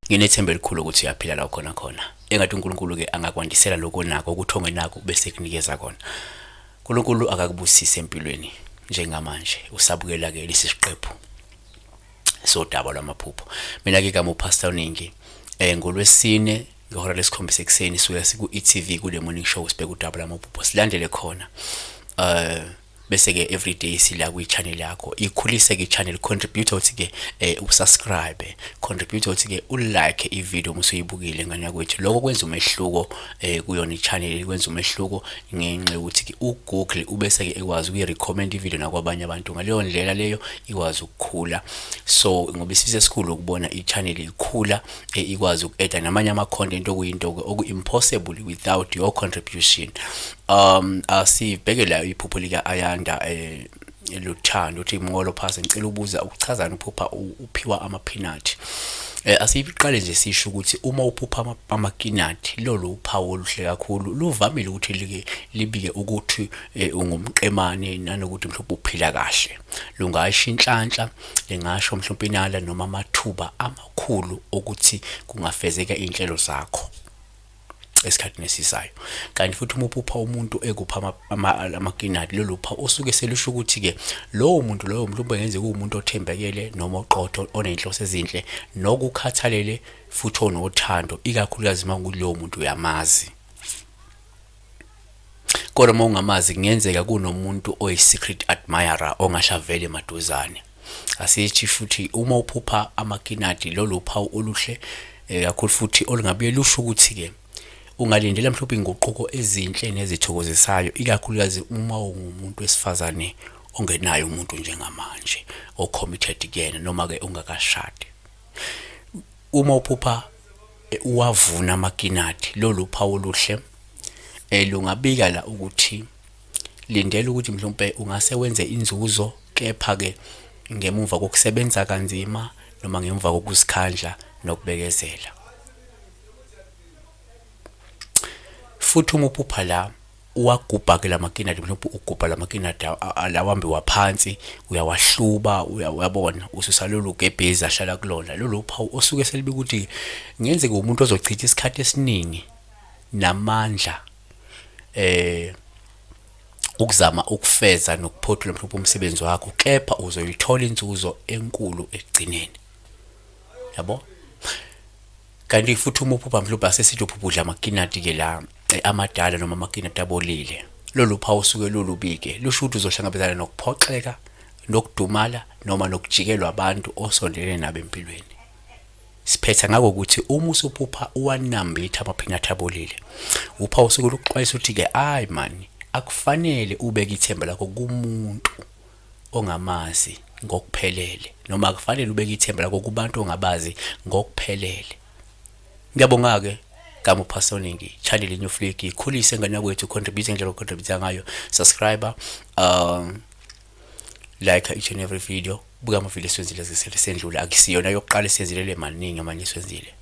Nginethemba elikhulu ukuthi uyaphila la ukhona khona. Engathi uNkulunkulu-ke angakwandisela lokho onako, ukuthi ongenako bese kunikeza kona. uNkulunkulu akakubusise empilweni njengamanje usabukela-ke lesi siqephu sodaba lwamaphupho. Mina-ke igama uPastor Ningi ngolwesine ngehora lesikhombisa ekuseni suke siku-e.tv kule morning show sibheke udaba lwamaphupho silandele khona. Bese ke everyday sila kwi channel yakho, ikhulise ke channel, contribute uthi ke usubscribe, contribute uthi ke ulike i video uma usuyibukile ngane yakwethu. Lokho kwenza umehluko kuyona i channel, kwenza umehluko ngenxa yokuthi ke uGoogle ubese ke ekwazi ukuyirecommend i video nakwabanye abantu, ngaleyo ndlela leyo ikwazi ukukhula. So ngoba isifiso esikhulu ukubona i channel ikhula, ikwazi uku-add namanye ama content, okuyinto ke oku impossible without your contribution. Asibheke la iphupho lika Ayanda Luthando, uthi mngolo phasi, ngicela ubuza ukuchazana uphupha uphiwa ama-peanut. Asiqale nje sisho ukuthi uma uphupha ama-peanut, lolu uphawu oluhle kakhulu, luvamile ukuthi like libike ukuthi ungumqemane nanokuthi mhlawumbe uphila kahle. Lungasho inhlanhla, lingasho mhlawumbe inala noma amathuba amakhulu okuthi kungafezeka iy'nhlelo zakho esikhathini esizayo. Kanti futhi uma uphupha umuntu ekupha amakinati, lolu phawu osuke selusho ukuthi-ke lowo muntu loyo mhlawumbe ngenzeka uwumuntu othembekele noma oqotho, oney'nhloso ezinhle nokukhathalele futhi onothando, ikakhulukazi uma kuwukuthi lowo muntu uyamazi. Kodwa uma ungamazi kungenzeka kunomuntu oyi-secret admirer ongahle avele maduzane. Asithi futhi uma uphupha amakinati, lolu phawu oluhle kakhulu futhi olungabuye lusho ukuthi-ke ungalindela mhlawumbe iy'nguquko ezinhle nezithokozisayo, ikakhulukazi uma ungumuntu wesifazane ongenaye umuntu njengamanje o-committed kuyena noma-ke ungakashadi. Uma uphupha uwavuna amakinati, lolu phawu oluhle lungabika la ukuthi lindela ukuthi mhlawumpe ungase wenze inzuzo, kepha-ke ngemuva kokusebenza kanzima noma ngemva kokuzikhandla nokubekezela. Futhi uma uphupha la uwagubha-ke la makinati, mhlawumbe ugubha la makinati lawa ambiwa phansi, uyawahluba, uyabona, ususa lolu gebhezi ahlala kulona. Lolu phawu osuke selibika ukuthi kungenzeka umuntu ozochitha isikhathi esiningi namandla ukuzama ukufeza nokuphothula mhlawumbe umsebenzi wakho, kepha uzoyithola inzuzo enkulu ekugcineni. Yabo? Kanti futhi uma uphupha mhlawumbe asesithi uphupha udla amakinati-ke la amadala noma amakinati abolile, lolu phawu osuke lulubi-ke lusho ukuthi uzohlangabezana nokuphoxeka, nokudumala noma nokujikelwa abantu osondelene nabo empilweni. Siphetha ngako ukuthi uma usuphupha uwanambitha amaphinati abolile, uphawu osuke lukuxwayisa ukuthi-ke ayi mani, akufanele ubeke ithemba lakho kumuntu ongamazi ngokuphelele, noma akufanele ubeke ithemba lakho kubantu ongabazi ngokuphelele. Ngiyabonga-ke gama uPastor Ningi, channel New Flick, ikhulise ingane yakwethu, contribute ngendlela ocontribute ngayo, subscriber, like each and every video, buka ama-video esiwenzile sendlule, akusiyona yokuqala esiyenzile, le maningi amanye esiwenzile.